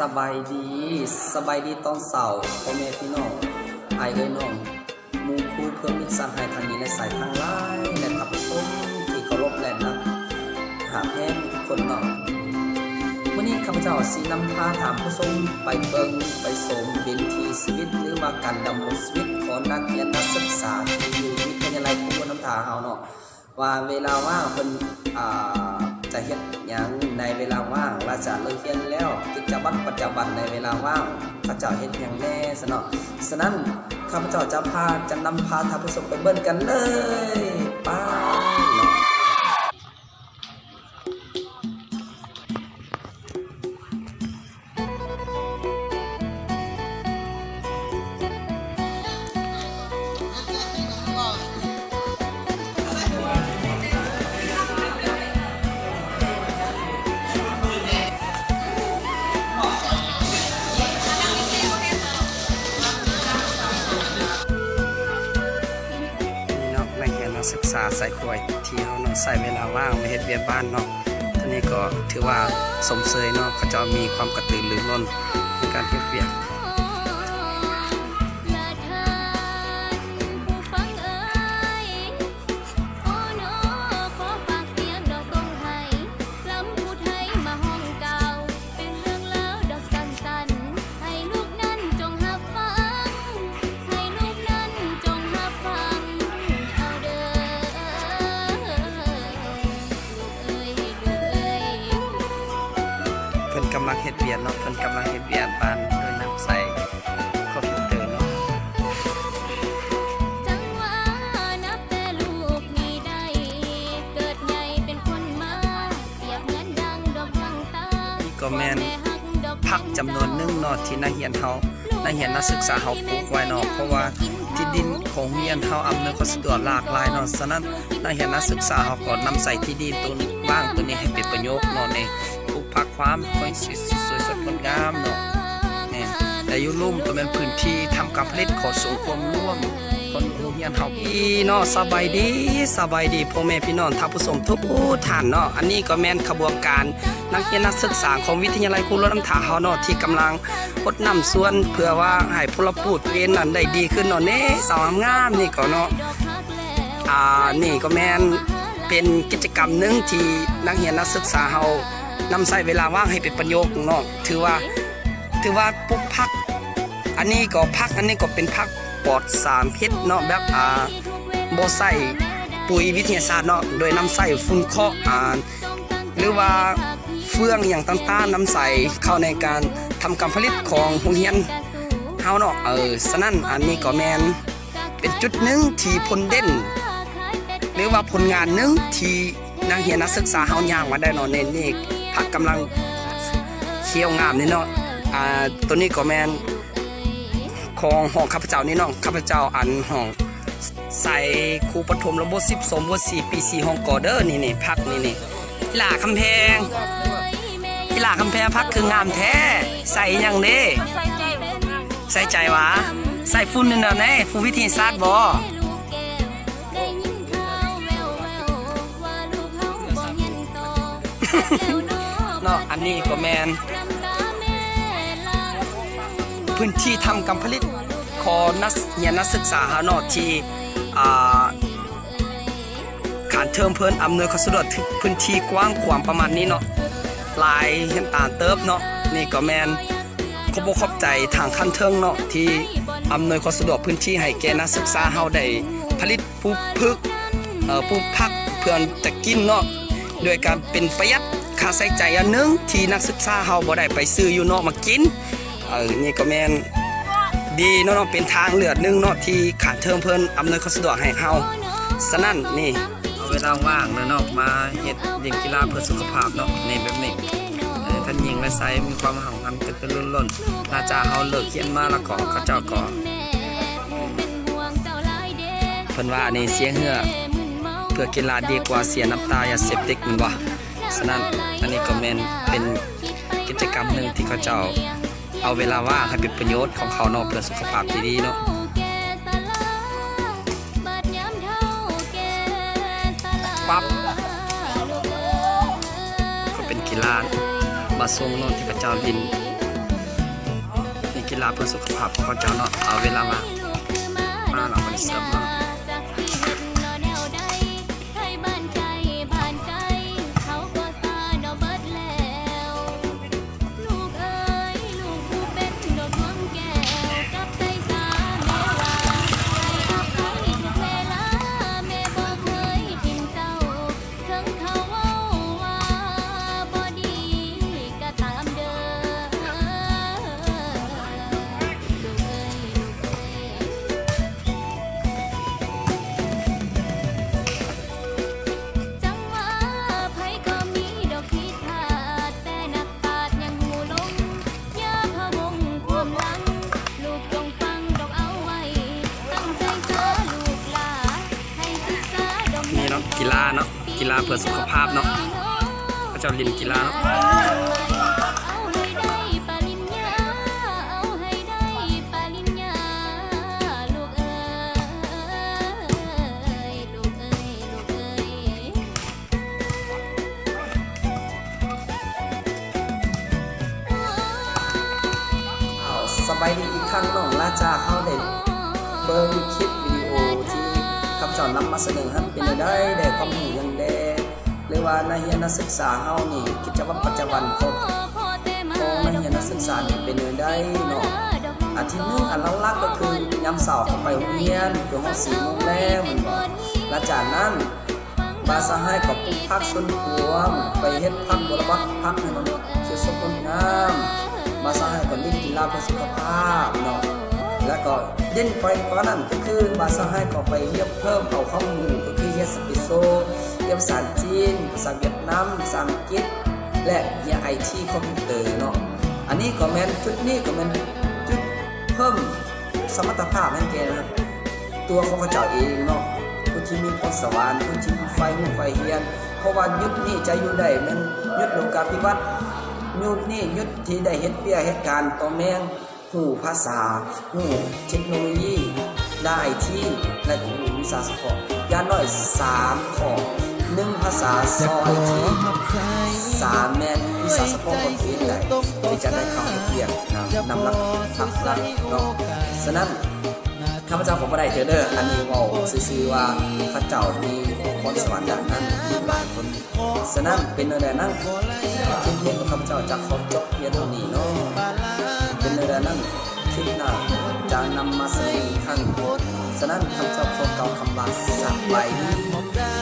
ສະບາຍດີ, ສະບາຍດີຕອນເຊົ້າ ພໍ່ແມ່ພີ່ນ້ອງ, ອ້າຍເອື້ອຍນ້ອງ, ໝູ່ຄູ່ເພື່ອນມິດສະຫາຍທັງດີແລະສາຍທັງຫຼາຍ ແລະທ່ານຜູ້ຊົມທີ່ເຄົາລົບ ແລະນັບຮັກແພງທຸກຄົນເນາະ. ມື້ນີ້ຂ້າພະເຈົ້າຊິນຳພາທ່ານຜູ້ຊົມໄປເບິ່ງໄປຊົມວິຖີຊີວິດ ຫຼືວ່າການດຳລົງຊີວິດຂອງນັກຮຽນນັກສຶກສາທີ່ຢູ່ວິທະຍາໄລຄູບົວນ້ຳທາເຮົາເນາະ. ວ່າເວລາວ່າງເພິ່ນ ອ່າ ຈະເຮັດຫຍັງໃນເວລາວ່າງ ຫຼັງຈາກເລີກຮຽນແລ້ວ ກິດຈະວັດປະຈຳວັນໃນເວລາວ່າງ ເຂົາເຈົ້າເຮັດຫຍັງແດ່ຊັ້ນເນາະ. ສະນັ້ນ ຂ້າພະເຈົ້າຈະພາ ຈະນຳພາທ່ານຜູ້ຊົມໄປເບິ່ງກັນເລີຍ ໄປເນາະ. ນີ້ເນາະ ນັກຮຽນນັກສຶກສາສາຍກວຍ ທີ່ເຮົາເນາະ ໃຊ້ເວລາວ່າງມາເຮັດວຽກບ້ານເນາະ. ໂຕນີ້ກໍຖືວ່າຊົມເຊີຍເນາະ ເຂົາເຈົ້າມີຄວາມກະຕືລືລົ້ນໃນການເຮັດວຽກ. ເພິ່ນກຳລັງເຮັດວຽກເນາະ ເພິ່ນກຳລັງເຮັດວຽກບ້ານໂດຍນຳໃຊ້ຄອມພິວເຕີເນາະ. ນີ້ກໍແມ່ນຜັກຈຳນວນໜຶ່ງເນາະ ທີ່ນັກຮຽນເຮົາ ນັກຮຽນນັກສຶກສາເຮົາປູກໄວ້ເນາະ ເພາະວ່າທີ່ດິນຂອງໂຮງຮຽນເຮົາອຳນວຍຄວາມສະດວກຫຼາກຫຼາຍເນາະ. ສະນັ້ນ ນັກຮຽນນັກສຶກສາເຮົາກໍນຳໃຊ້ທີ່ດິນໂຕວ່າງໂຕນີ້ໃຫ້ເປັນປະໂຫຍດເນາະ ໃນປູກຜັກຄວາມ ໃຫ້ສວຍສົດງົດງາມເນາະ. ແມ່ນ ແລະຢູ່ລຸ່ມກໍແມ່ນພື້ນທີ່ທຳການຜະລິດ ຂໍສົ່ງຄວາມຮ່ວມຂອງໂຮງຮຽນເຮົາ. ດີເນາະ ສະບາຍດີ ສະບາຍດີພໍ່ແມ່ພີ່ນ້ອງທ່ານຜູ້ຊົມທຸກທ່ານເນາະ. ອັນນີ້ກໍແມ່ນຂະບວນການ ນັກຮຽນນັກສຶກສາຂອງວິທະຍາໄລຄູຫຼວງນ້ຳທາເຮົາເນາະ ທີ່ກຳລັງຫົດນ້ຳສວນ ເພື່ອວ່າໃຫ້ຜົນລະປູກເອນນັ້ນໄດ້ດີຂຶ້ນເນາະ. ນີ້ສາວງາມໆນີ້ກໍເນາະ ອ່າ ນີ້ກໍແມ່ນເປັນກິດຈະກຳໜຶ່ງທີ່ນັກຮຽນນັກສຶກສາເຮົານຳໃຊ້ເວລາວ່າງໃຫ້ເປັນປະໂຫຍດເນາະ. ຖືວ່າ ຖືວ່າປູກຜັກ ອັນນີ້ກໍຜັກ ອັນນີ້ກໍເປັນຜັກປອດສານພິດເນາະ ແບບ ອ່າ ບໍ່ໃຊ້ປຸ໋ຍວິທະຍາສາດເນາະ ໂດຍນຳໃຊ້ຝຸ່ນເຄາະ ອ່າ ຫຼືວ່າເຟືອງອີ່ຫຍັງຕ່າງໆ ນຳໃຊ້ເຂົ້າໃນການທຳການຜະລິດຂອງໂຮງຮຽນເຮົາເນາະ. ເອີ ສະນັ້ນ ອັນນີ້ກໍແມ່ນເປັນຈຸດໜຶ່ງທີ່ພົ້ນເດັ່ນ ຫຼືວ່າຜົນງານໜຶ່ງທີ່ນັກຮຽນນັກສຶກສາເຮົາຍ່າງມາໄດ້ເນາະ. ນີ້ ນີ້ຜັກກຳລັງຂຽວງາມນີ້ເນາະ. ອ່າ ໂຕນີ້ກໍແມ່ນ ຂອງຫ້ອງຂ້າພະເຈົ້ານີ້ເນາະ ຂ້າພະເຈົ້າ ອັນ ຫ້ອງໃສ່ຄູປະຖົມລະບົບສິບສອງ ບົດສີ່ ປີສີ່ ຫ້ອງ ກໍເດີ. ນີ້ ນີ້ ຜັກນີ້ ນີ້ ອີ່ຫຼ້າຄຳແພງ ອີ່ຫຼ້າຄຳແພງ ຜັກຄືງາມແທ້ ໃສ່ຫຍັງເດ້? ໃສ່ໃຈຫວາ? ໃສ່ຝຸ່ນນີ້ນະ ໃນຟູວິທະຍາສາດບໍ? ເນາະ ອັນນີ້ກໍແມ່ນພື້ນທີ່ທຳການຜະລິດຂອງນັກຮຽນນັກສຶກສາເຮົາເນາະ ທີ່ ອ່າ ຂານເທີມເພິ່ນອຳນວຍຄວາມສະດວກ ພື້ນທີ່ກວ້າງຂວາງປະມານນີ້ເນາະ ຫຼາຍເຮັດຕານເຕີບເນາະ. ນີ້ກໍແມ່ນຂອບອົກຂອບໃຈທາງຂັ້ນເທິງເນາະ ທີ່ອຳນວຍຄວາມສະດວກພື້ນທີ່ໃຫ້ແກ່ນັກສຶກສາເຮົາໄດ້ຜະລິດ ປູກຜຶກ ເອີ ປູກຜັກເພື່ອຈະກິນເນາະ ໂດຍການເປັນປະຢັດຄ່າໃຊ້ຈ່າຍອັນໜຶ່ງທີ່ນັກສຶກສາເຮົາບໍ່ໄດ້ໄປຊື້ຢູ່ນອກມາກິນ. ເອີ ນີ້ກໍແມ່ນດີເນາະ ເປັນທາງເລືອກໜຶ່ງເນາະ ທີ່ຂານເທີມເພິ່ນອຳນວຍຄວາມສະດວກໃຫ້ເຮົາ. ສະນັ້ນນີ້ ເອົາເວລາວ່າງເນາະ ມາເຮັດຫຼິ້ນກິລາເພື່ອສຸຂະພາບເນາະ ໃນແບບນີ້ ເອີ ທັງຍິງແລະຊາຍມີຄວາມຫາ ກັນເປັນລຸ້ນໆ ຫຼັງຈາກເຮົາເລີກຮຽນມາແລ້ວກໍ ເຂົາເຈົ້າກໍ ເພິ່ນວ່າອັນນີ້ເສຍເຫື່ອເພື່ອກິລາດີກວ່າເສຍນ້ຳຕາຢາເສບຕິດແມ່ນບໍ່? ສະນັ້ນ ອັນນີ້ກໍແມ່ນເປັນກິດຈະກຳໜຶ່ງທີ່ເຂົາເຈົ້າເອົາເວລາວ່າງໃຫ້ເປັນປະໂຫຍດຂອງເຂົາເນາະ ເພື່ອສຸຂະພາບທີ່ດີເນາະ. ປັບ ກໍເປັນກິລາບາສົງເນາະ ທີ່ເຂົາເຈົ້າຫຼິ້ນ ກິລາເພື່ອສຸຂະພາບຂອງເຂົາເຈົ້າເນາະ ເອົາເວລາວ່າງມາເນາະ ມາເສີມເນາະ. ນີ້ເນາະ ກິລາເນາະ ກິລາເພື່ອສຸຂະພາບເນາະ ເຂົາເຈົ້າຫຼິ້ນກິລາເນາະ. ສະບາຍດີອີກຄັ້ງເນາະ ຫຼັງຈາກເຮົາໄດ້ເບິ່ງຄລິບວິດີໂອທີ່ຂ້າພະເຈົ້ານຳມາສະເໜີຫັ້ນ ເປັນແນວໃດ ໄດ້ຄວາມຮູ້ຫຍັງແດ່ ຫຼືວ່ານັກຮຽນນັກສຶກສາເຮົານີ້ ກິດຈະວັດປະຈຳວັນຂອງ ຂອງນັກຮຽນນັກສຶກສານີ້ເປັນແນວໃດເນາະ. ອາ ທີໜຶ່ງ ອັນຫຼັກໆ ກໍຄືຍາມເຊົ້າເຂົ້າໄປໂຮງຮຽນ ໄປຮອດສີ່ໂມງແລງແມ່ນບໍ່? ຫຼັງຈາກນັ້ນ ບ່າຍສາມກໍປູກຜັກສວນຂວາງ ໄປເຮັດຜັກບົວລະບັດ ຜັກໃຫ້ມັນຂຽວສົດງົດງາມ. ບ່າຍສາມກໍຫຼິ້ນກິລາເພື່ອສຸຂະພາບເນາະ ແລ້ວກໍເດັ່ນໄປກວ່ານັ້ນກໍຄືບ່າຍສາມກໍໄປຮຽນເພີ່ມເອົາຄວາມຮູ້ ກໍຄືຮຽນສະເປໂຊ ຮຽນພາສາຈີນ ພາສາຫວຽດນາມ ພາສາອັງກິດ ແລະ ຮຽນໄອທີຄອມພິວເຕີເນາະ. ອັນນີ້ກໍແມ່ນ ຈຸດນີ້ກໍແມ່ນຈຸດເພີ່ມ ສະມັດຕະພາບໃຫ້ແກ່ຕົວຂອງເຂົາເຈົ້າເອງເນາະ ຜູ້ທີ່ມີພອນສະຫວັນ ຜູ້ທີ່ໃຝ່ຮູ້ໃຝ່ຮຽນ ເພາະວ່າຍຸກນີ້ຈະຢູ່ໄດ້ແມ່ນຍຸກໂລກາພິວັດ ຍຸກນີ້ຍຸກທີ່ໄດ້ເຮັດວຽກເຮັດການຕໍ່ແມ່ນຮູ້ພາສາ ຮູ້ເທັກໂນໂລຢີ ດ້ານໄອທີ ແລະ ກໍຮູ້ວິຊາສະເພາະ ຢ່າງໜ້ອຍສາມຂໍ້ ໜຶ່ງພາສາ ສອງໄອທີ ສາມແມ່ນວິຊາສະເພາະຕົນເອງໄດ້ ທີ່ຈະໄດ້ເຂົ້າເຮັດວຽກນຳ ນຳລັດພັກລັດເນາະ. ສະນັ້ນ ຂ້າພະເຈົ້າກໍບໍ່ໄດ້ເທື່ອເດີ ອັນນີ້ເວົ້າຊື່ໆວ່າເຂົາເຈົ້າມີພອນສະຫວັນດ້ານນັ້ນຫຼາຍຄົນ. ສະນັ້ນເປັນແນວໃດນັ້ນ ຄລິບນີ້ຂ້າພະເຈົ້າຈະຂໍຈົບພຽງເທົ່ານີ້ເນາະ ເປັນແນວໃດນັ້ນ ຄລິບໜ້າຈະນຳມາສະເໜີອີກຄັ້ງ. ສະນັ້ນຂ້າພະເຈົ້າຂໍກ່າວຄຳວ່າສະບາຍດີ.